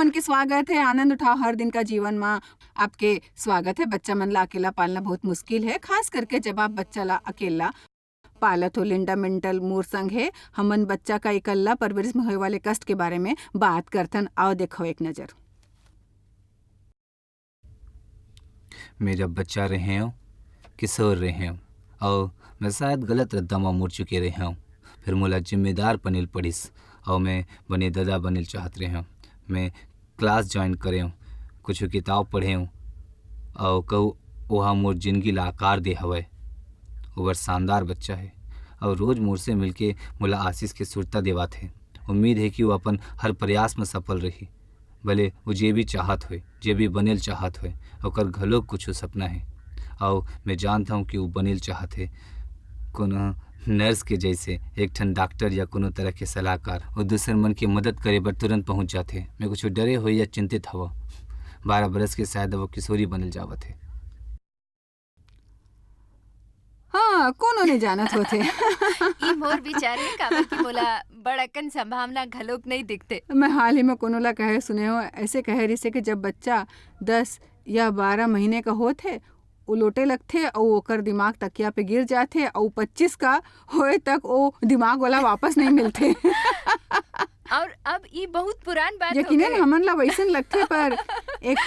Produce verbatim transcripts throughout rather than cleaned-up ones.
मन के स्वागत है, आनंद उठाओ हर दिन का जीवन मा। आपके स्वागत है। बच्चा मन ला अकेला पालना बहुत मुश्किल है, खास करके जब आप बच्चा ला अकेला पालत हो। लिंडा मिंटल मोर संग है, हमन बच्चा का एकल्ला परवरिश में होए वाले कष्ट के बारे में बात करथन। आओ देखो एक नजर। मैं जब बच्चा रहे हूँ, किशोर रहे हूँ, और मैं शायद गलत रद्दा में मुड़ चुके रहे हूँ। फिर मोला जिम्मेदार बनेल पड़िस, और मैं बने दादा बनेल चाहत रहे हूँ। मैं क्लास ज्वाइन करे हूँ, कुछ किताब पढ़े हूँ, और कहू ओहा मोर जिंदगी ला आकार दे हवय। ओबर शानदार बच्चा है, और रोज मोर से मिलके मोला आशीष के सुरता देवात है। उम्मीद है कि वो अपन हर प्रयास में सफल रही। भले वो जे भी चाहत होए, जे भी बनेल चाहत होए, ओकर घलो कुछ सपना है। और मैं जानता हूँ कि वो बनेल चाहत है कोनो नर्स के जैसे, एक ठन डॉक्टर या कोनो तरह के सलाहकार। वो दूसर मन के मदद करे बर तुरंत पहुँच जाथे। मैं कुछ डरे हुए या चिंतित हवा, बारह बरस के शायद वो किशोरी बनल जावत है। हाँ, कोनो ने जानत होथे। ई मोर विचार है, काबर कि मोला बड़ अकन संभावना घलोक नहीं दिखते। मैं हाल ही में कोनो ला कहे सुने हो, ऐसे कहे रिसे कि जब बच्चा दस या बारह महीने का होत है, वो लोटे लगथे अउ ओकर दिमाग तकिया पे गिर जाथे अउ पच्चीस का होए तक वो दिमाग वाला वापस नहीं मिलथे। और अब ई बहुत पुरान बात हो यकीनन गए। हमन ला वैसन लगथे, पर एक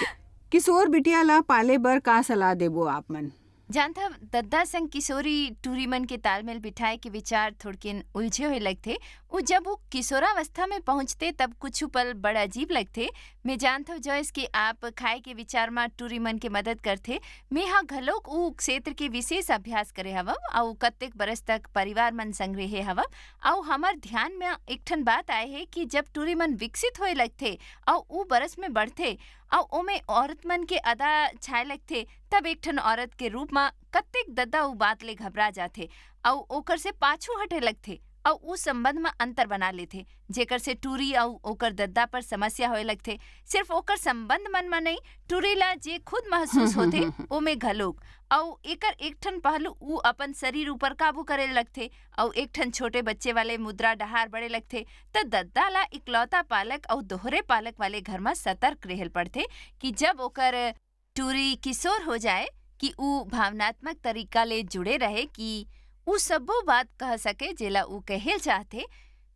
किशोर बिटिया ला पाले बर का सलाह देबो आप मन? जानथव, दद्दा संग किशोरी टूरी मन के तालमेल बिठाए के विचार थोड़किन उलझे हुए लगथे। उ जब उ किशोरावस्था में पहुंचते, तब कुछ पल बड़ अजीब लगथे। मैं जानथव जॉयस कि आप खाए के विचार मा टूरी मन के मदद करथे। मैं हा घलोक उ क्षेत्र के विशेष अभ्यास करे हवम, अउ कतेक बरस तक परिवार मन संग रहे हवम, अउ हमर ध्यान में एक ठन बात आए हे कि जब टूरी मन विकसित होए लगथे, अउ उ बरस में बढ़थे, अउ ओमे औरत मन के अदा छाए लगथे, तब एक ठन औरत के रूप मा कतेक ददा उ बात ले घबरा जाथे, अउ ओकर से पाछू हटे लगथे, अउ उ संबंध मा अंतर बना लेथे, जेकर से टूरी अउ ओकर दद्दा पर समस्या होए लगथे। सिर्फ ओकर संबंध मन मा नहीं, टूरी ला जे खुद महसूस होथे, ओमे घलोक। अउ एकर एक ठन पहलू, उ अपन शरीर ऊपर काबू करे लगथे, अउ एक ठन छोटे बच्चे वाले मुद्रा डहार बढ़े लगथे। त दद्दा ला इकलौता पालक अउ दोहरे पालक वाले घर मा सतर्क रहेल पड़थे कि जब ओकर टूरी किशोर हो जाए, कि उ भावनात्मक तरीका ले जुड़े रहे, कि उ सब्बो बात कह सके जेला उ कहेल चाहथे।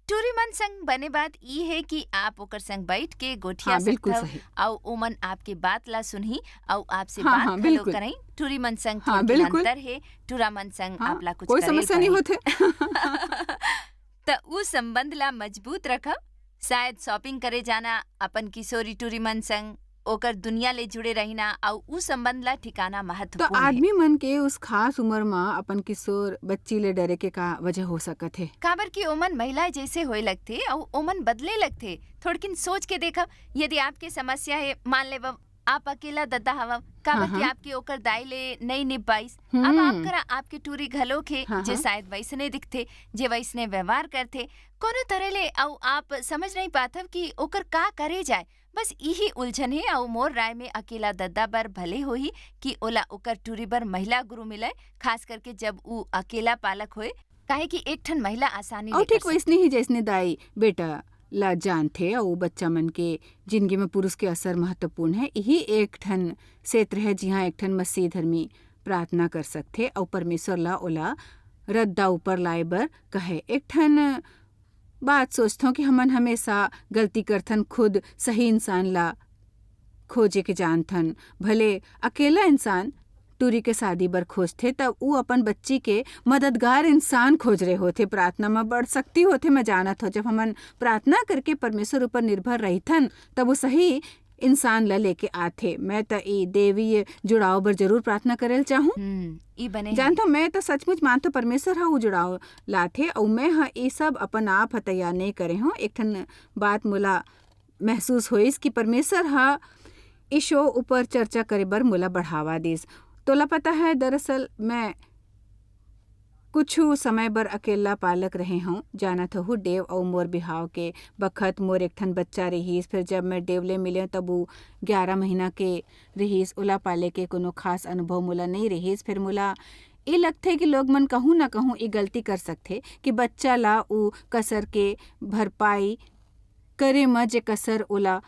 टूरी मन संग बने बात ई हे कि आप ओकर संग बैठ के गोठिया हाँ, बिल्कुल सकथव सही। अउ ओमन आपके बात ला सुनही अउ आपसे हाँ, बात हाँ, घलो बिल्कुल। करही। टूरी मन संग हाँ, थोड़किन बिल्कुल। अंतर हे, टूरा मन संग हाँ, आपला कुछ कोई करेल समस्या नहीं पड़ही। होथे। त उ संबंध ला मजबूत रखव। शायद शॉपिंग करे जाना, अपन किशोरी टूरी मन संग ओकर दुनिया ले जुड़े रहिना अउ उ संबंध ला ठिकाना तो महत्वपूर्ण हे। आदमी मन के उस खास उम्र मा अपन किशोर बच्ची ले डरे के का वजह हो सकत हे? काबर कि ओमन महिला जैसे होए लगथे अउ ओमन बदले लगथे। थोड़किन सोच के देखव, यदि आपके समस्या हे, मान लेवव आप अकेला ददा हवव, काबर हाँ, कि हाँ। आपके ओकर दाई ले नई निभ पाइस। अब हम्म। आप करा आपके टूरी घलोक हे, हाँ, जे हाँ। शायद वैसने दिखथे, जे वैसने व्यवहार करथे, कोनो तरह ले, अउ आप समझ नहीं पाथव कि ओकर का करे जाए। बस इही उलझन हे, अउ मोर राय में अकेला ददा बर भले होही कि ओला ओकर टूरी बर महिला गुरु मिले, खास करके जब उ अकेला पालक होए, काहे कि एक ठन महिला आसानी अउ ले ठीक कर सकथे। वैसने ही जैसने दाई बेटा ला जानथे अउ बच्चा मन के जिंदगी में पुरुष के असर महत्वपूर्ण है। यही एक ठन क्षेत्र है जिहाँ एक ठन मसीह धर्मी प्रार्थना कर सकथे अउ परमेश्वर ला ओला रद्दा ऊपर लाए बर कहे। एक ठन बात सोचथों कि हमन हमेशा गलती करथन, खुद सही इंसान ला खोजे के जानथन। भले अकेला इंसान टूरी के शादी बर खोजथे, तब उ अपन बच्ची के मददगार इंसान खोज रहे होथे। प्रार्थना म बड़ शक्ति होथे, मैं जानत हो। जब हमन प्रार्थना करके परमेश्वर ऊपर निर्भर रहिथन, तब वो सही इंसान ला लेके आथे। मैं त ई देवीय जुड़ाव बर जरूर प्रार्थना करे ल चाहूँ। हम्म, ई बने हे। जानथो, मैं त सचमुच मानथो परमेश्वर ह उ जुड़ाव लाथे, अउ मैं ह ई सब अपन आप ह तैयार नहीं करे हूँ। एक ठन बात मोला महसूस होइस कि परमेश्वर ह ई शो ऊपर चर्चा करे बर मोला बढ़ावा दिस। तोला पता है, दरअसल मैं कुछु समय बर अकेला पालक रहे हूँ। जानत हहू, डेव अउ मोर बिहाव के बखत मोर एक ठन बच्चा रिहिस। फिर जब मैं डेव ले मिले, तब उ ग्यारह महीना के रिहिस। ओला पाले के कोनो खास अनुभव मोला नइ रिहिस। फिर मोला ए लगथे कि लोग मन कहूँ न कहूँ ए गलती कर सकथे कि बच्चा ला उ कसर के भरपाई करे म जे कसर ओला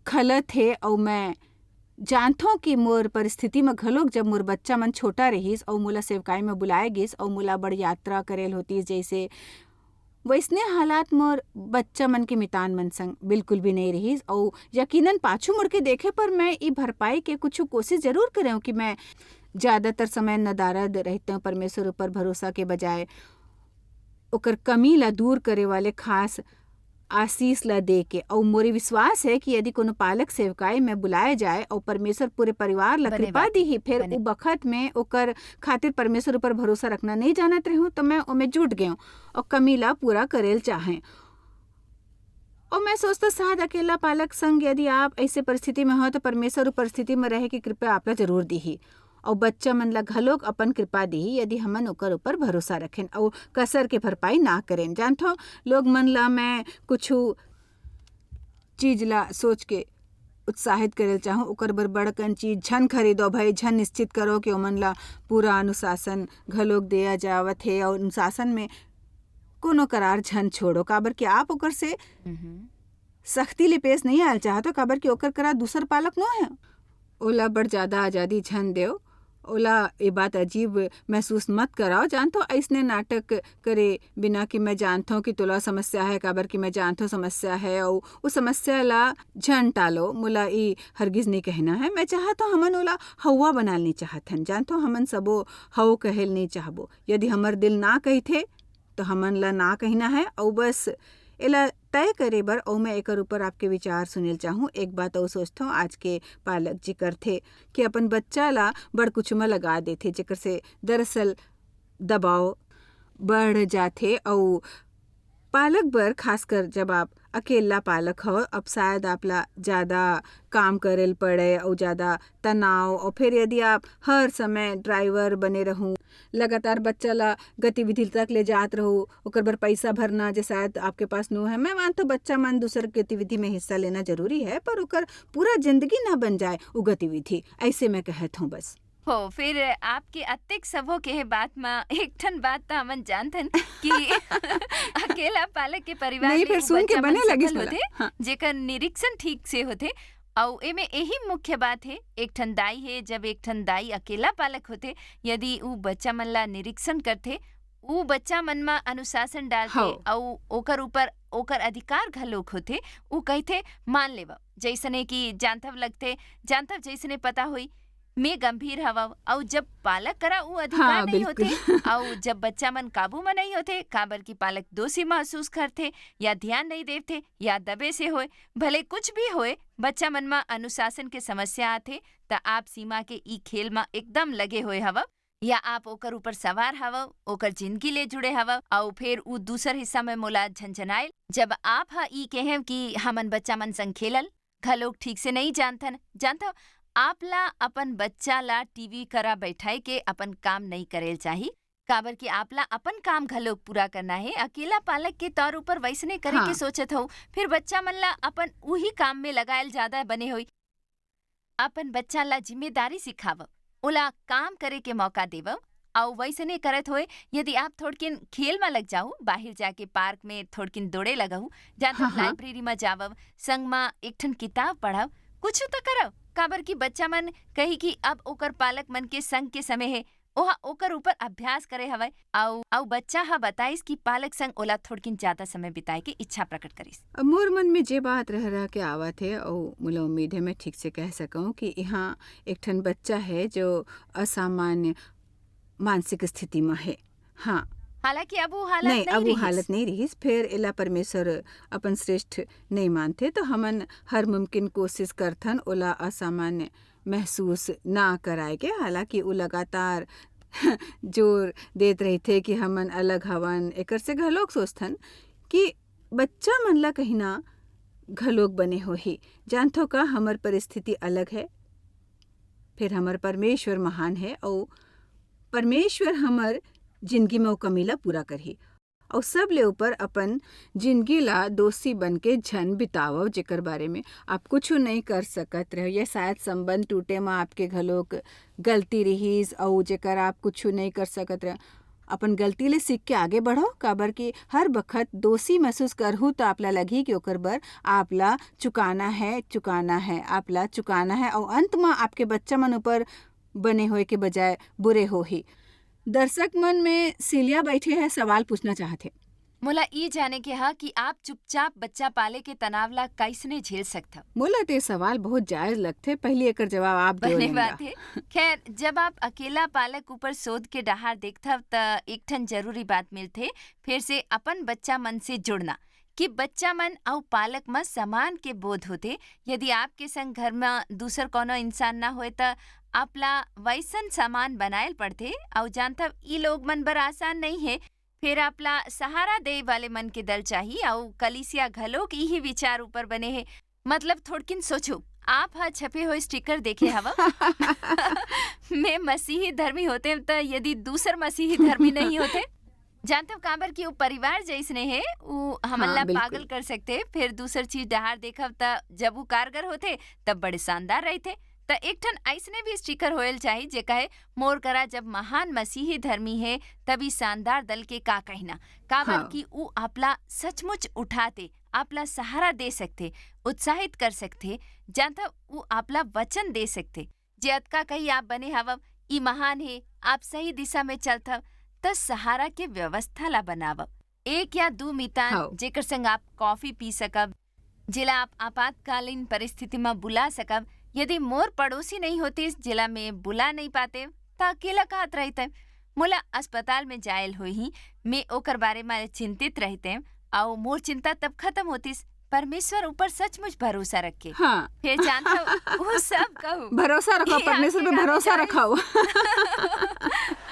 खलत हे, अउ मैं जानथों कि मोर परिस्थिति म घलोक, जब मोर बच्चा मन छोटा रहिस अउ मोला सेवकाई म बुलाए गिस अउ मोला बड़ यात्रा करेल होतिस, जइसे वइसने हालात मोर बच्चा मन के मितान मन संग बिल्कुल भी नइ रिहिस। अउ यकीनन पाछू मुड़ के देखे पर मैं ई भरपाई के कुछु कोशिश जरूर करेंव कि मैं ज्यादातर समय नदारद रहितेंव, परमेश्वर ऊपर भरोसा के बजाय ओकर कमी ला दूर करे वाले खास आशीष ला दे के। अउ मोर विश्वास हे कि यदि कोनो पालक सेवकाई में बुलाए जाए अउ परमेश्वर पूरे परिवार ला बने कृपा बात हे, दिही, फेर बने। उ बखत में ओकर खातिर परमेश्वर ऊपर भरोसा रखना नइ जानत रहेंव, त मैं ओमे जुट गेंव अउ कमी ला पूरा करेल चाहें। अउ मैं सोचथों, शायद अकेला पालक संग यदि आप अइसे परिस्थिति में हो, त परमेश्वर उ परिस्थिति में रहे के कृपा आप ला जरूर दिही। अउ बच्चा मन ला घलोक अपन कृपा दिही, यदि हमन ओकर ऊपर भरोसा रखेन अउ कसर के भरपाई ना करेन। जानथों, लोग मन ला मैं कुछु चीज ला सोच के उत्साहित करेल चाहूँ, ओकर बर बड़कन चीज झन खरीदो भाई, झन निश्चित करो कि ओमन ला पूरा अनुशासन घलोक दिया जावत हे। अउ अनुशासन में कोनो करार झन छोड़ो, काबर कि आप ओकर से हम्म। सख्ती ले पेश नइ आयल चाहत हो, काबर कि ओकर करा दूसर पालक नो हे। ओला बड़ ज्यादा आजादी झन देव, ओला ये बात अजीब महसूस मत कराओ। जानथो, अइसने नाटक करे बिना कि मैं जानथों कि तोला समस्या हे, काबर कि मैं जानथों समस्या हे, अउ उस समस्या ला झन टालो, मोला ई हरगिज नइ कहना हे। मैं चाहत हूँ, हमन ओला हवा बनाल नइ चाहत हन। जानथो, हमन सबो हव कहेल नइ चाहबो। यदि हमर दिल ना कहिथे, तो हमन ला ना कहना हे, अउ बस एला तय करे बर, अउ मैं एकर ऊपर आपके विचार सुनेल चाहूँ। एक बात अउ सोचथों, आज के पालक जी करथे कि अपन बच्चा ला बड़ कुछ म लगा देथे, जेकर से दरअसल दबाव बढ़ जाथे। अउ पालक बर, खासकर जब आप अकेला पालक हो, अब शायद आप ला ज्यादा काम करेल पड़े अउ ज्यादा तनाव, अउ फिर यदि आप हर समय ड्राइवर बने रहू, लगातार बच्चा ला गतिविधि तक ले जात रहू, ओकर बर पैसा भरना जे शायद आपके पास नो हे। मैं मानथों, बच्चा मन दूसर गतिविधि में हिस्सा लेना जरूरी हे, पर ओकर पूरा जिंदगी ना बन जाए उ गतिविधि, अइसे मैं कहत हूँ बस। हो, फिर आपके अतेक सबो के बात म एक ठन बात त हमन जानथन कि अकेला पालक के परिवार नहीं, में फिर उ सुन के बच्चा मन बने लगिस सफल मोला। होथे, हाँ। जेकर निरीक्षण ठीक से होथे। अउ एमे यही मुख्य बात हे, एक ठन दाई हे, जब एक ठन दाई अकेला पालक होथे, यदि उ बच्चा मन ला निरीक्षण करथे, उ बच्चा मन म अनुशासन डालथे, हाँ। अउ ओकर ऊपर ओकर अधिकार घलोक होथे। उ कहिथे, "मान लेवव, जइसने कि जानथव लगथे, जानथव जइसने पता होई, मैं गंभीर हवव।" अउ जब पालक करा उ अधिकार हाँ, नहीं होथे, बिल्कुल। अउ जब बच्चा मन काबू म नहीं होथे, काबर कि पालक दोषी महसूस करथे या ध्यान नहीं देवथे या दबे से होय, भले कुछ भी होय, बच्चा मन म अनुशासन के समस्या आथे, त आप सीमा के ई खेल म एकदम लगे होय हवव, या आप ओकर ऊपर सवार हवव, ओकर जिंदगी ले जुड़े हवव, अउ फेर उ दूसर हिस्सा में मोला झनझनायल। जब आप ह ई कहेव कि हमन बच्चा मन संग खेलल घलोक ठीक से नइ जानथन, जानथव, आप ला अपन बच्चा ला टीवी करा बैठाए के अपन काम नइ करेल चाही, काबर कि आप ला अपन काम घलोक पूरा करना हे। अकेला पालक के तौर ऊपर वैसने करे के हाँ। सोचत हव, फिर बच्चा मन ला अपन उही काम में लगायल ज्यादा बने होई। अपन बच्चा ला जिम्मेदारी सिखावव, ओला काम करे के मौका देवव, अउ वैसने करत होए, यदि आप थोड़किन खेल म लग जाहू, बाहिर जाके पार्क में थोड़किन दौड़े लगहू, जानथव हाँ, हाँ। लाइब्रेरी म जावव, संग म एक ठन किताब पढ़व, कुछु त करव, काबर कि बच्चा मन कही कि अब ओकर पालक मन के संग के समय हे, ओहा ओकर ऊपर अभ्यास करे हवय, अउ, अउ बच्चा ह बताइस कि पालक संग ओला थोड़किन ज्यादा समय बिताए के इच्छा प्रकट करिस। अब मोर मन में जे बात रह रह के आवत हे, अउ मोला उम्मीद हे, मैं ठीक से कह सकूं कि इहाँ एक ठन बच्चा हे, जो असामान्य मानसिक स्थिति म हे। हाँ। हालांकि अब वो हालत नहीं, नहीं अब वो रहिस। हालत नहीं रहिस, फेर एला परमेश्वर अपन श्रेष्ठ नहीं मानथे, तो हमन हर मुमकिन कोशिश करथन ओला असामान्य महसूस ना कराए के। हालांकि वो लगातार जोर देत रहिथे कि हमन अलग हवन, एकर से घलोक सोचथन कि बच्चा मन ला कहिना घलोक बने होही। जानथो का, हमर परिस्थिति अलग हे, फिर हमर परमेश्वर महान हे, अउ परमेश्वर हमर जिंदगी में वो कमी ला पूरा करही। अउ सब ले ऊपर अपन जिंदगी ला दोषी बन के झन बितावव, जेकर बारे में आप कुछु नहीं कर सकत रहे। या शायद संबंध टूटे म आपके घलोक गलती रिहिस, अउ जेकर आप कुछु नहीं कर सकत रहे। अपन गलती ले सीख के आगे बढ़ो, काबर कि हर बखत दोषी महसूस करहू त आप ला लगही कि ओकर बर आप ला चुकाना है, चुकाना है, आप ला चुकाना है, अउ अंत म आपके बच्चा मन ऊपर बने होए के बजाय बुरे होही। दर्शक मन में सिलिया बैठे है, सवाल पूछना चाहत हे। मोला ई जाने के हा कि आप चुपचाप बच्चा पाले के तनाव ला कइसने झेल सकथव? मोला ते सवाल बहुत जायज लगथे, पहली एकर जवाब आप देव बने लेंगा। बात हे। खैर, जब आप अकेला पालक ऊपर शोध के डहार देखथव, त एक ठन जरूरी बात मिलथे, फिर से अपन बच्चा मन से जुड़ना, कि बच्चा मन अउ पालक म समान के बोध होथे। यदि आपके संग घर म दूसर कोनो इंसान ना होय, त आप ला वैसन समान बनायल पड़थे। अउ जानथव, ई लोग मन बर आसान नइ हे। फेर आप ला सहारा देय वाले मन के दल चाही, अउ कलीसिया घलोक इही विचार ऊपर बने हे। मतलब, थोड़किन सोचो, आप ह छपे हुए स्टिकर देखे हव? मैं मसीही धर्मी होते त यदि दूसर मसीही धर्मी नहीं होते, जानथव काबर कि वो परिवार जैसने हे, वो हमन हाँ, ला बिल्कुल। पागल कर सकते। फिर दूसर चीज डहार देखब त जब वो कारगर होते, तब बड़े शानदार रहते। त एक ठन अइसने भी स्टिकर होयल चाही, जे कहे, "मोर करा जब महान मसीही धर्मी हे, तब ई शानदार दल के का कहना।" काबर हाँ। कि ऊ आपला सचमुच उठाते, आपला सहारा दे सकथे, उत्साहित कर सकथे, जानथव, ऊ आपला वचन दे सकथे, जे अतका कही आप बने हवव, ई महान हे, आप सही दिशा में चलथव, त सहारा के व्यवस्था ला बनावव। एक या दू मितान, हव। जेकर संग आप कॉफी पी सकब, जेला आप आपातकालीन परिस्थिति म बुला सकब। यदि मोर पड़ोसी नइ होतिस, जेला मैं बुला नइ पातेव, त अकेला काहत रहितेव। मोला अस्पताल में जायल होही, मैं ओकर बारे म चिंतित रहितेव, अउ मोर चिंता तब खत्म होतिस। परमेश्वर ऊपर सचमुच भरोसा रख के। हाँ। फेर जानथव, वो सब कहू। भरोसा रखो, ये परमेश्वर पे आखिर भरोसा गाना रखो।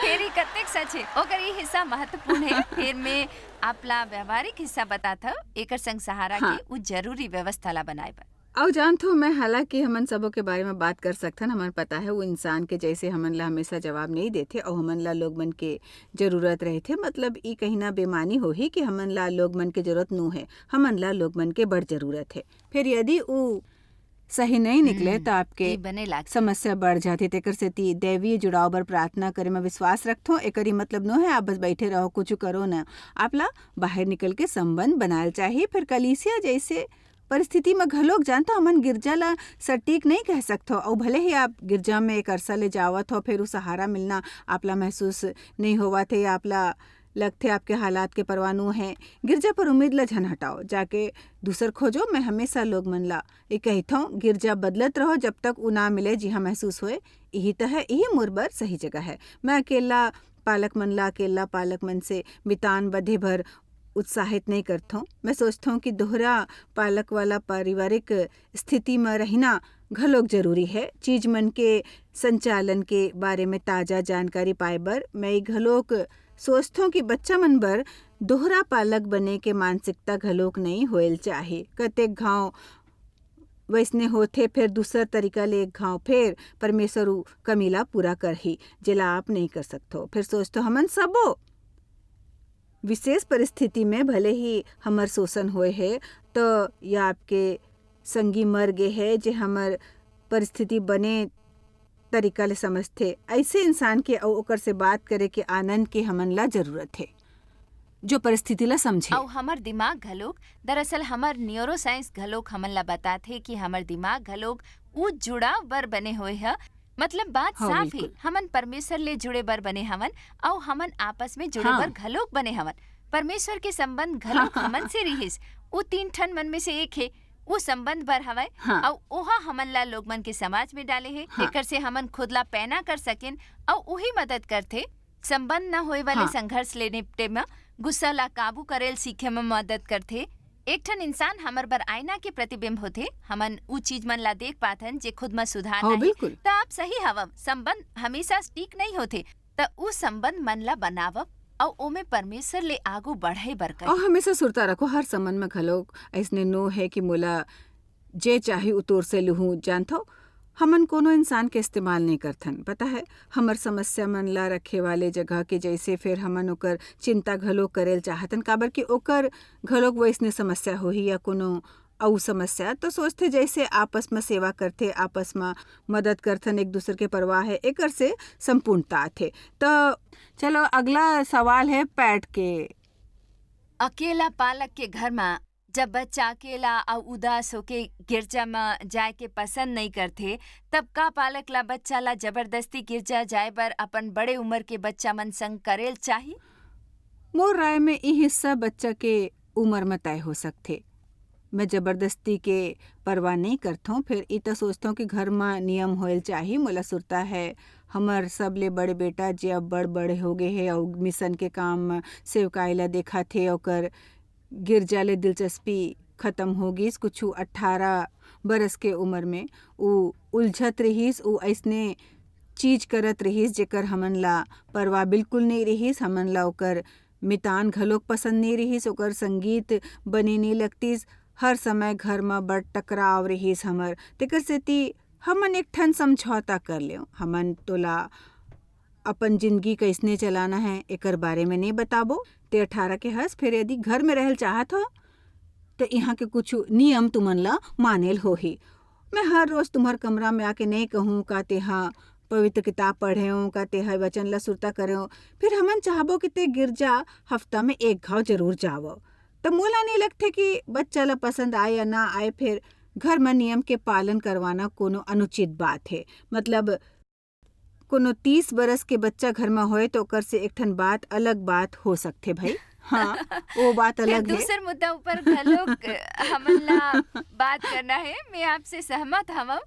फेर ई कतेक सच हे, ओकर ई हिस्सा महत्वपूर्ण हे। फेर मैं आपला व्यवहारिक हिस्सा बताथव, एकर संग सहारा हाँ। के उ जरूरी व्यवस्था ला बनाए बर। अउ जानथव, मैं हालांकि हमन सबो के बारे में बात कर सकथन, हमन पता है वो इंसान के जैसे हमन ला हमेशा जवाब नहीं देथे अउ हमन ला लोग मन के जरूरत रहथे। मतलब ई कहना बेमानी होही कि हमन ला लोग मन के जरूरत नो है, हमन ला लोग मन के बड़ जरूरत है। फिर यदि उ सही नहीं निकले हम्म, त आपके ई बने लागथे। समस्या बढ़ जाथे। तेकर सेती दैवीय जुड़ाव बर प्रार्थना करे म विश्वास रखथों। एकर ई मतलब नो है आप बस बैठे रहो, कुछ करो न। आप ला बाहर निकल के संबंध बनाल चाही। फिर कलीसिया जैसे परिस्थिति म घलोक जानथव, हमन गिरजा ला सटीक नहीं कह सकथो। अउ भले ही आप गिरजा में एक अरसा ले जावत हो, फिर उ सहारा मिलना आप ला महसूस नहीं होवत है या आप ला लगथे आपके हालात के परवाह नो है, गिरजा पर उम्मीद ला झन हटाओ, जाके दूसर खोजो। मैं हमेशा लोग मन ला ये कहिथों, गिरजा बदलत रहो जब तक उ ना मिले जिहाँ महसूस होए, यही त है, यही मोर बर सही जगह है। मैं अकेला पालक मन ला अकेला पालक मन से मितान बधे भर उत्साहित नहीं करथों। मैं सोचथों कि दोहरा पालक वाला पारिवारिक स्थिति म रहिना घलोक जरूरी है। चीज मन के संचालन के बारे में ताजा जानकारी पाए बर मैं ई घलोक सोचथों कि बच्चा मन बर दोहरा पालक बने के मानसिकता घलोक नहीं होएल चाही। कतेक घाव वैसने होथे, फेर दूसर तरीका ले एक घाव फेर परमेश्वर उ कमी ला पूरा करही, जेला आप नहीं कर सकथो। फेर सोचथो, हमन सबो विशेष परिस्थिति में भले ही हमर शोषण होए हे, तो या आपके संगी मर गे हे, जे हमर परिस्थिति बने तरीका ले समझथे। ऐसे इंसान के अउ ओकर से बात करे के आनंद के हमन ला जरूरत हे, जो परिस्थिति ला समझे। अउ हमर दिमाग घलोक, दरअसल हमर न्यूरोसाइंस घलोक हमन ला बताथे कि हमर दिमाग घलोक उ जुड़ाव बर बने होए ह। मतलब बात हाँ, साफ हे, बिल्कुल। हमन परमेश्वर ले जुड़े बर बने हवन, अउ हमन आपस में जुड़े हाँ। बर घलोक बने हवन। परमेश्वर के संबंध घलोक हाँ। हमन से रिहिस। उ तीन ठन मन में से एक हे, उ संबंध बर हवय, हाँ। अउ ओहा हमन ला लोग मन के समाज में डाले हे, हाँ। जेकर से हमन खुद ला पैना कर सकेन, अउ उही मदद करथे, संबंध न होए वाले हाँ। संघर्ष ले निपटे म, गुस्सा ला काबू करे ल सीखे म मदद करथे। एक ठन इंसान हमर बर आईना के प्रतिबिंब होथे, हमन उ चीज मन ला देख पाथन जे खुद म सुधार हाँ, नहीं। बिल्कुल। त आप सही हवव, संबंध हमेशा ठीक नहीं होथे, त उ संबंध मन ला बनावव अउ ओमे परमेश्वर ले आगू बढ़े बर कही। अउ हमेशा सुरता रखो, हर संबंध म घलो अइसने नो हे कि मोला जे चाही उ तोर से लुहूं। जानथव, हमन कोनो इंसान के इस्तेमाल नहीं करथन। पता है, हमर समस्या मन ला रखे वाले जगह के जैसे फेर हमन ओकर चिंता घलो करेल चाहतन, काबर कि ओकर घलोक वैसने समस्या होही या कोनो अउ समस्या तो सोचथे, जैसे आपस में सेवा करथे, आपस में मदद करथन, एक दूसर के परवाह है, एकर से संपूर्णता आथे। तो चलो, अगला सवाल है पैट के। अकेला पालक के घर म जब बच्चा अकेला अउ उदास होके गिरजा म जाए के पसंद नइ करथे, तब का पालक ला बच्चा ला जबरदस्ती गिरजा जाए बर अपन बड़े उम्र के बच्चा मन संग करेल चाही? मोर राय में ये हिस्सा बच्चा के उम्र में तय हो सकथे। मैं जबरदस्ती के परवाह नहीं करथौं, फिर ई तो सोचथौं कि घर में नियम होएल चाही। मोला सुरता है, हमर सबले बड़े बेटा जे अब बड़ बड़े हो गए हे अउ मिशन के काम में सेवकाई ला देखत हे, ओकर गिरजा ले दिलचस्पी खत्म हो गिस। कुछु अठारह बरस के उम्र में उ उलझत रहिस, उ अइसने चीज करत रहिस जेकर हमन ला परवाह बिल्कुल नहीं रहिस। हमन ला ओकर मितान घलोक पसंद नहीं रहिस, ओकर संगीत बने नहीं लगतिस, हर समय घर म बड़ टकराव रहिस हमर। तेकर सेती हमन एक ठन समझौता कर लेव, हमन तोला अपन जिंदगी कइसने चलाना है, एकर बारे में नहीं बताबो। ते अठारह के हस, फिर यदि घर में रहल चाहत हो, तो यहाँ के कुछ नियम तुमन ला मानेल होही। मैं हर रोज तुम्हर कमरा में आके नहीं कहूँ का तेहा पवित्र किताब पढ़े हो, का तेहा वचन ला सुरता करे हो। फिर हमन चाहबो कि ते गिरजा हफ्ता में एक घाव जरूर जावो। तो मोला नहीं लगथे कि बच्चा ला पसंद आए या ना आए, फिर घर में नियम के पालन करवाना कोनो अनुचित बात है। मतलब, कोनो तीस बरस के बच्चा घर में होए तो ओकर से एक ठन बात अलग बात हो सकथे भाई। हाँ, वो बात अलग है। दूसर मुद्दा ऊपर घलोक हमन ला बात करना है। मैं आपसे सहमत हवं।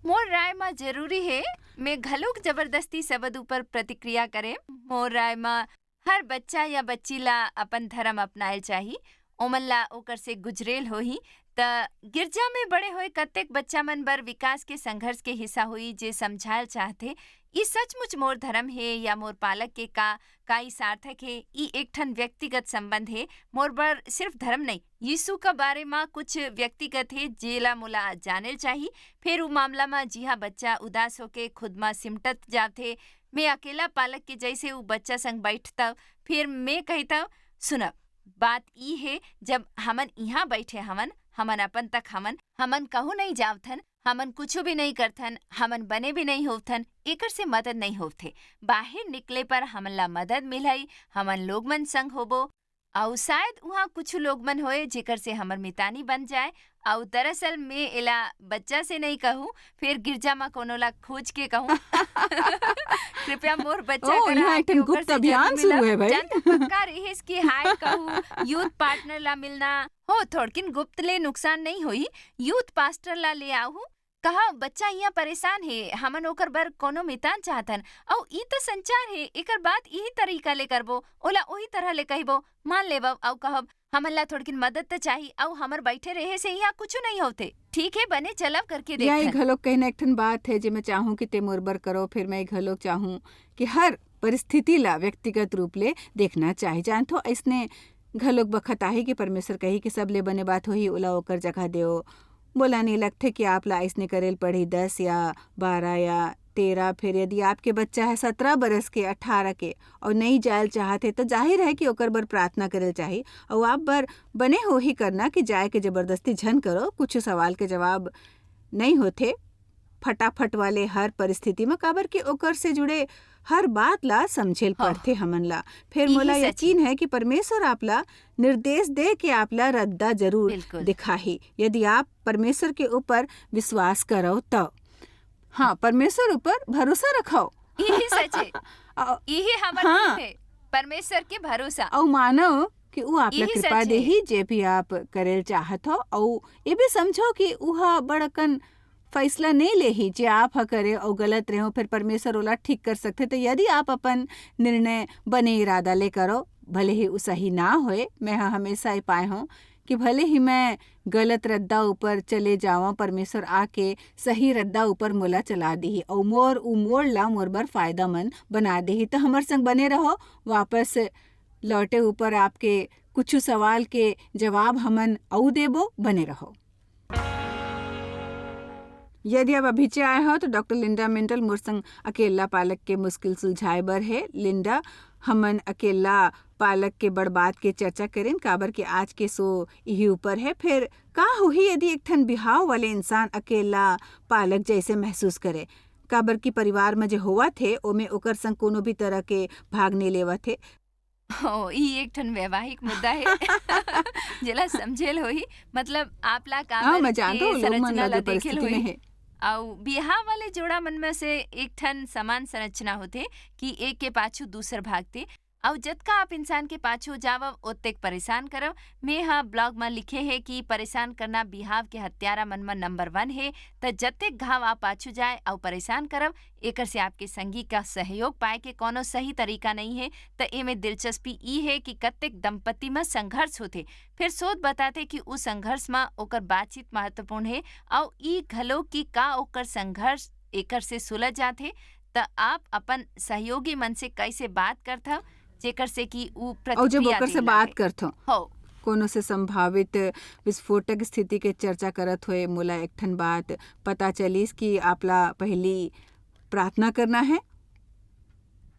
मोर राय म जरूरी है, मैं घलोक जबरदस्ती शब्द ऊपर प्रतिक्रिया करे। मोर राय म हर बच्चा या बच्ची ला अपन धर्म अपनाए चाही, ओमन ला ओकर से गुजरेल होही। त गिरजा में बड़े होए कतेक बच्चा मन बर विकास के संघर्ष के हिस्सा होई, जे समझायल चाहथे, ई सचमुच मोर धर्म हे या मोर पालक के का, का ई सार्थक हे? ई एक ठन व्यक्तिगत संबंध हे, मोर बर सिर्फ धर्म नहीं, यीशु का बारे म कुछ व्यक्तिगत हे, जेला मोला जानेल चाही। फिर उ मामला म जिहां बच्चा उदास होके खुद म सिमटत जाथे, मैं अकेला पालक के जैसे उ बच्चा संग बैठतव, फिर मैं कहतव, सुनब, बात ई हे, जब हमन इहां बैठे हवन, हमन अपन तक हवन, हमन कहूं नहीं जावथन, हमन कुछु भी नहीं करथन, हमन बने भी नहीं होवथन, एकर से मदद नहीं होवथे। बाहर निकले पर हमन ला मदद मिलई, हमन लोग मन संग होबो, अउ शायद उहां कुछु लोग मन होए जेकर से हमर मितानी बन जाए। अउ दरअसल मैं एला बच्चा से नहीं कहूं, फिर गिरजा म कोनो ला खोज के कहूं। कृपया मोर बच्चा ओ, करा यहाँ एक आके ठन ओकर गुप्त से अभियान जरूर शुरू मिलव। है भाई। जानता पक्का रहिस कि हाय कहूं, यूथ पार्टनर ला मिलना हो, थोड़किन गुप्त ले नुकसान नहीं होई। यूथ पास्टर ला ले आहू, कहा बच्चा इहाँ परेशान हे, हमन ओकर बर कोनो मितान चाहतन, अउ ई त संचार हे, एकर बात इही तरीका ले करबो, ओला ओही तरह ले कहिबो, मान लेबव अउ कहब, हमन ला थोड़किन मदद त चाही, अउ हमर बैठे रहे से इहाँ कुछु नहीं होते। ठीक हे, बने चलब करके यही देखथन। घलोक कहीं ना एक ठन बात है जे मैं चाहूँ कि ते मोर बर करो, फिर मैं घलोक चाहूँ कि हर परिस्थिति ला व्यक्तिगत रूप ले देखना चाही। जानथो, अइसने घलोक बखत आही कि परमेश्वर कही कि सबले बने बात होही, ओला ओकर जगह देओ। मोला नहीं लगथे कि आप ला अइसने करेल पड़ही दस या बारह या तेरह। फिर यदि आपके बच्चा है सत्रह बरस के, अठारह के, और नहीं जायल चाहत है, तो जाहिर है कि ओकर बर प्रार्थना करेल चाही। और आप बर बने होही करना कि जाए के जबरदस्ती झन करो। कुछ सवाल के जवाब नहीं होथे फटाफट वाले हर परिस्थिति में, काबर कि ओकर से जुड़े हर बात ला समझेल हाँ। पड़थे हमन ला। फिर इही मोला सच यकीन हे। है कि परमेश्वर आप ला निर्देश दे के आप ला रद्दा जरूर बिल्कुल। दिखाही, यदि आप परमेश्वर के ऊपर विश्वास करो तो। हाँ, परमेश्वर ऊपर भरोसा रखो। इही सच हे। अ, इही हमर हाँ। हे, परमेश्वर के भरोसा। अउ मानो कि उ आप ला इही कृपा सच हे। देही, जे भी आप करेल चाहत हो, अउ ये भी समझो कि उहा बड़ अकन फैसला नहीं लेही, जे आप ह करे अउ गलत रहो, फिर परमेश्वर ओला ठीक कर सकथे। तो यदि आप अपन निर्णय बने इरादा ले करो, भले ही उ सही ना होए, मैं ह हमेशा ये पाए हूँ कि भले ही मैं गलत रद्दा ऊपर चले जावां, परमेश्वर आके सही रद्दा ऊपर मोला चला देही, अउ मोर उ मोड़ ला मोर बर फायदामंद बना देही। तो हमर संग बने रहो, वापस लौटे ऊपर आपके कुछ सवाल के जवाब हमन अउ देबो, बने रहो। यदि आप अभी चे आए हो, तो डॉक्टर लिंडा मेंडल मोर संग अकेला पालक के मुश्किल सुलझाए बर हे। लिंडा, हमन अकेला पालक के बड़ बात के चर्चा करेन, काबर के आज के शो इही ऊपर हे। फिर का होही यदि एक ठन बिहाव वाले इंसान अकेला पालक जैसे महसूस करे? काबर कि परिवार म जे होवत हे, ओमे ओकर संग कोनो भी तरह के भाग नइ लेवत हे। ओ, ई एक ठन वैवाहिक मुद्दा हे, जेला समझेल होही। मतलब, आप ला हाँ, काबर मैं जानत के हूँ, लोग मन संरचना ला ला जो देखेल परिस्थिति में होही। हे। अउ बिहाव वाले जोड़ा मन में से एक ठन समान संरचना होथे कि एक के पाछू दूसर भागथे। अउ जतका आप इंसान के पाछू जावव, ओतेक परेशान करव। मैं ह blog म लिखे हे कि परेशान करना बिहाव के हत्यारा मन म number one हे। त जतेक घाव आप पाछू जाए अउ परेशान करव, एकर से आपके संगी का सहयोग पाए के कोनो सही तरीका नइ हे। त एमे दिलचस्पी ई हे कि कतेक दंपति म संघर्ष होथे। फिर शोध बताथे कि उ संघर्ष म ओकर बातचीत महत्वपूर्ण हे, अउ ई घलो कि का ओकर संघर्ष एकर से सुलझ जाथे। त आप अपन सहयोगी मन से कैसे बात करथव, जेकर से कि उ अउ जब प्रतिक्रिया ओकर से देला बात हे? करथव, हो। कोनो से संभावित विस्फोटक स्थिति के चर्चा करत हुए मोला एक ठन बात पता चलिस कि आपला पहली प्रार्थना करना है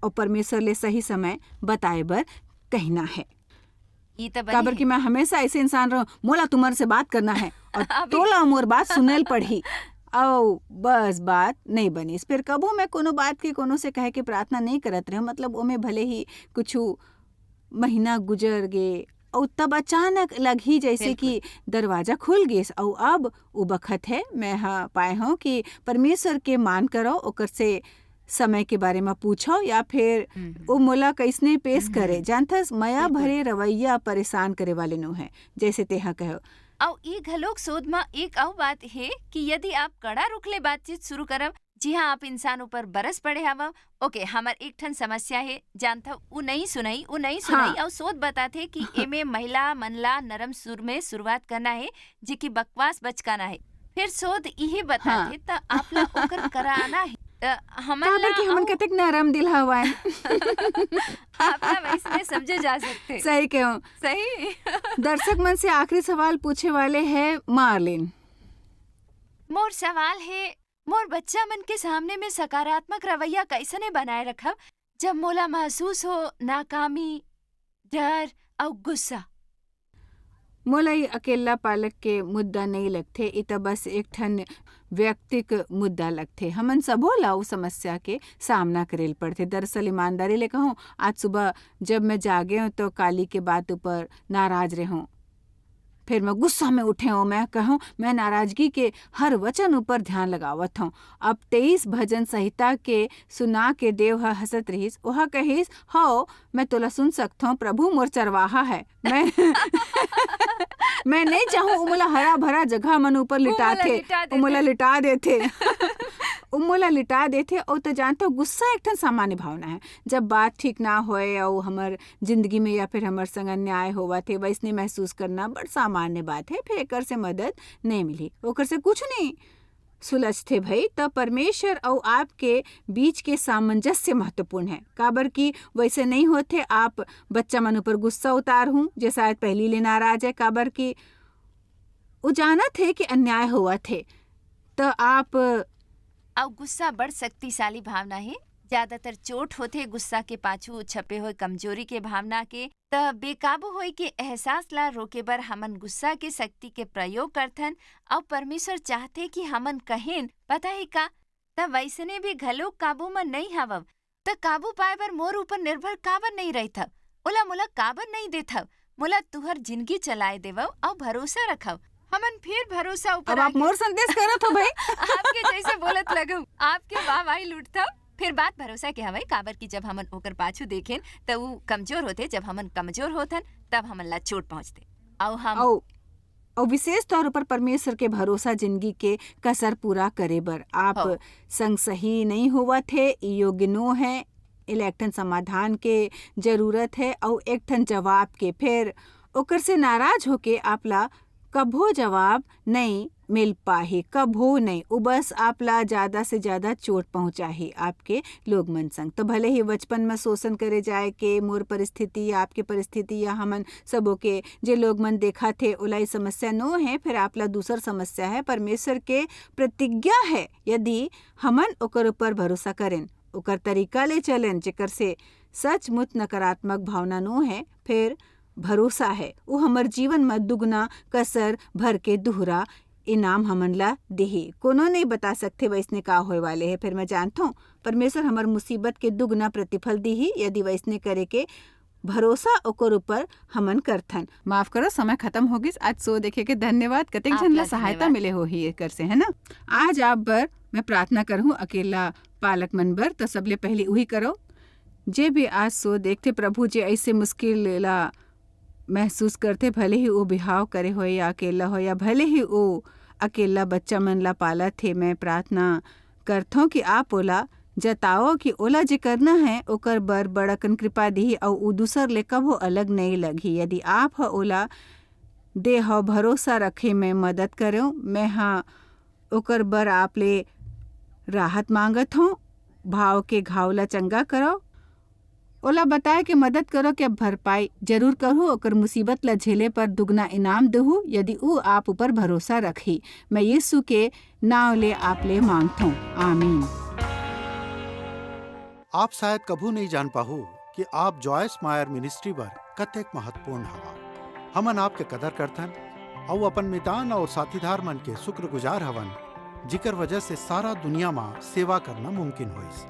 और परमेश्वर ले सही समय बताए बर कहना है। ई त बनी काबर हे। कि मैं हमेशा ऐसे इंसान रहूं, मोला तुमर से बात करना है और अभी। तोला मोर बात सुनेल पड़ही। अउ बस बात नहीं बनिस। फिर कभू मैं कोनो बात के कोनो से कहे के प्रार्थना नहीं करत रहूं, मतलब ओमे भले ही कुछ महीना गुजर गे अउ तब अचानक लगही जैसे बिल्कुल। कि दरवाजा खुल गेस अउ अब उ बखत है, मैं ह पाए हूं कि परमेश्वर के मान करो, ओकर से समय के बारे में पूछो या फिर हम्म। वो मोला कैसने पेश हम्म। करे। जानथस, मया बिल्कुल। भरे रवैया परेशान करे वाले नो है, जैसे तेहा कहो। अउ ई घलोक शोध म एक अउ बात हे कि यदि आप कड़ा रुख ले बातचीत शुरू करब, जी हाँ, आप इंसान ऊपर बरस पड़े हवव, "ओके, हमर एक ठन समस्या हे, जानथव, उ नहीं सुनई, उ नहीं सुनई," हाँ। अउ शोध बताथे कि एमे महिला मन ला नरम सुर में शुरुआत करना हे, जे कि बकवास बचकाना हे। फिर शोध इही बताथे, हाँ। त आप ला ओकर कराना हे। त हमन काबर ला कि हमन अउ कतेक नरम दिल हवन। आप ला वैसने समझे जा सकथे। सही कहूं। सही। दर्शक मन से आखिरी सवाल पूछे वाले है मार्लिन। मोर सवाल हे, मोर बच्चा मन के सामने में सकारात्मक रवैया कैसने बनाए रखब, जब मोला महसूस हो नाकामी, डर अउ गुस्सा? मोला ये अकेला पालक के मुद्दा नहीं लगथे, ये त बस एक ठन व्यक्तिक मुद्दा लगथे। हमन सबो ला उ समस्या के सामना करेल पड़थे। दरअसल ईमानदारी ले कहूं, आज सुबह जब मैं जागे हूं तो काली के बात ऊपर नाराज रहूं, फिर मैं गुस्सा में उठे हूं, मैं कहूं, मैं नाराजगी के हर वचन ऊपर ध्यान लगावत हूं। अब तेईस भजन संहिता के सुना के देव ह हंसत रहिस। ओह कहिस, "हव, मैं तोला सुन सकथंव, प्रभु मोर चरवाहा है।" मैं, मैं नहीं चाहूं वो मोला हरा भरा जगह मन ऊपर वो मोला लिटाथे, लिटा वो मोला देथे। लिटा देथे। वो मोला लिटा देथे। अउ तो जानथव, गुस्सा एक ठन सामान्य भावना है। जब बात ठीक ना होए अउ हमर जिंदगी में या फिर हमर संग अन्याय होवत हे, वैसने महसूस करना बड़ सामान्य बात है। फिर एकर से मदद नहीं मिली, ओकर से कुछ नहीं सुलझथे भई। त परमेश्वर अउ आपके बीच के सामंजस्य महत्वपूर्ण है, काबर कि वैसे नहीं होथे आप बच्चा मन ऊपर गुस्सा उतारहूं, जे शायद पहली ले नाराज है, काबर कि वो जानत हे कि अन्याय होवत हे। त आप अउ गुस्सा बड़ शक्तिशाली भावना हे। ज्यादातर चोट होथे गुस्सा के पाछू छपे हुए कमजोरी के भावना के। त बेकाबू होए के एहसास ला रोके बर हमन गुस्सा के शक्ति के प्रयोग करथन, अउ परमेश्वर चाहथे कि हमन कहेन, "पता हे का, त वैसने भी घलो काबू म नइ हवव, त काबू पाए बर मोर ऊपर निर्भर काबर नइ रहिथव? ओला मोला काबर नइ देथव? मोला तुहर जिनगी चलाए देवव अउ भरोसा रखव।" हमन फिर भरोसा ऊपर अब आप आगे मोर संदेश करत हो भाई। आपके जैसे बोलत लगव, आपके वाहवाही लूटथव। फिर बात भरोसा के हवय, काबर कि जब हमन ओकर पाछू देखेन, त ऊ कमजोर होथे, जब हमन कमजोर होथन, तब हमन ला चोट पहुंचथे। अउ हम अउ, अउ विशेष तौर पर परमेश्वर के भरोसा जिंदगी के कसर पूरा करे बर। आप हव। संग सही नहीं होवत हे, ई योग्य नो है, एला एक ठन समाधान के जरूरत है, अउ एक ठन जवाब के। फिर ओकर से नाराज होके आप ला कभो जवाब नहीं मिल पाही, कभो नहीं। उ बस आप ला ज्यादा से ज्यादा चोट पहुंचाही आपके लोग मन संग। तो भले ही बचपन में शोषण करे जाए के मोर परिस्थिति या आपके परिस्थिति या हमन सबो के जे लोग मन देखा थे, ओला ई समस्या नो है, फिर आप ला दूसर समस्या है। परमेश्वर के प्रतिज्ञा है, यदि हमन ओकर ऊपर भरोसा करेन, ओकर तरीका ले चलेन, जेकर से सचमुच नकारात्मक भावना नो है, फिर भरोसा है, वो हमर जीवन म दुगना कसर भर के दुहरा इनाम हमन ला देही। कोनो नहीं बता सकथे वैसने का होए वाले है। फिर मैं जानथों, परमेश्वर हमर मुसीबत के दुगना प्रतिफल दीही, यदि वैसने करे के भरोसा ओकर ऊपर हमन करथन। माफ करो, समय खत्म हो गिस। आज शो देखे के धन्यवाद। कतेक आप झन ला ला सहायता धन्यवाद। मिले होही एकर से, है ना? आज आप बर मैं प्रार्थना करहूँ, अकेला पालक मन बर, तो सबले पहले उही करो। जे भी आज शो देखथे, प्रभु जी ऐसे मुश्किल ला महसूस करथे, भले ही वो बिहाव करे हो या अकेला हो, या भले ही वो अकेला बच्चा मन ला पालत हे, मैं प्रार्थना करथों कि आप ओला जताओ कि ओला जे करना है, ओकर बर बड़ अकन कृपा दिही, अउ उ दूसर ले कभो अलग नहीं लगही। यदि आप ह ओला दे हव भरोसा रखे में मदद करेव, मैं ह ओकर बर आप ले राहत मांगत हूँ। भाव के घाव ला चंगा करो, ओला बताए के मदद करो कि अब भरपाई जरूर करहू, ओकर मुसीबत ला झेले पर दुगना इनाम देहू, यदि उ आप ऊपर भरोसा रखही। मैं यीशु के नाव ले आप ले मांगथों, आमीन। आप शायद कभू नहीं जान पाहू कि आप जॉयस मायर मिनिस्ट्री बर कतेक महत्वपूर्ण हवा। हमन आपके कदर करथन अउ अपन मितान और साथीदार मन के शुक्रगुजार हवन, जिकर वजह से सारा दुनिया मा सेवा करना मुमकिन होइस।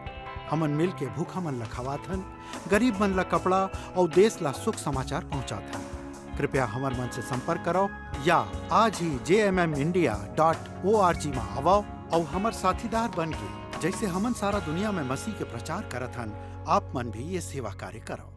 हमन मिल के भूखा मन ला खवाथन, गरीब मन ला कपड़ा और देश ला सुख समाचार पहुंचाथन। कृपया हमर मन से संपर्क करो या आज ही J M M India dot O R G मा आवो और हमर साथीदार बन के, जैसे हमन सारा दुनिया में मसीह के प्रचार करत हन, आप मन भी ये सेवा कार्य करो।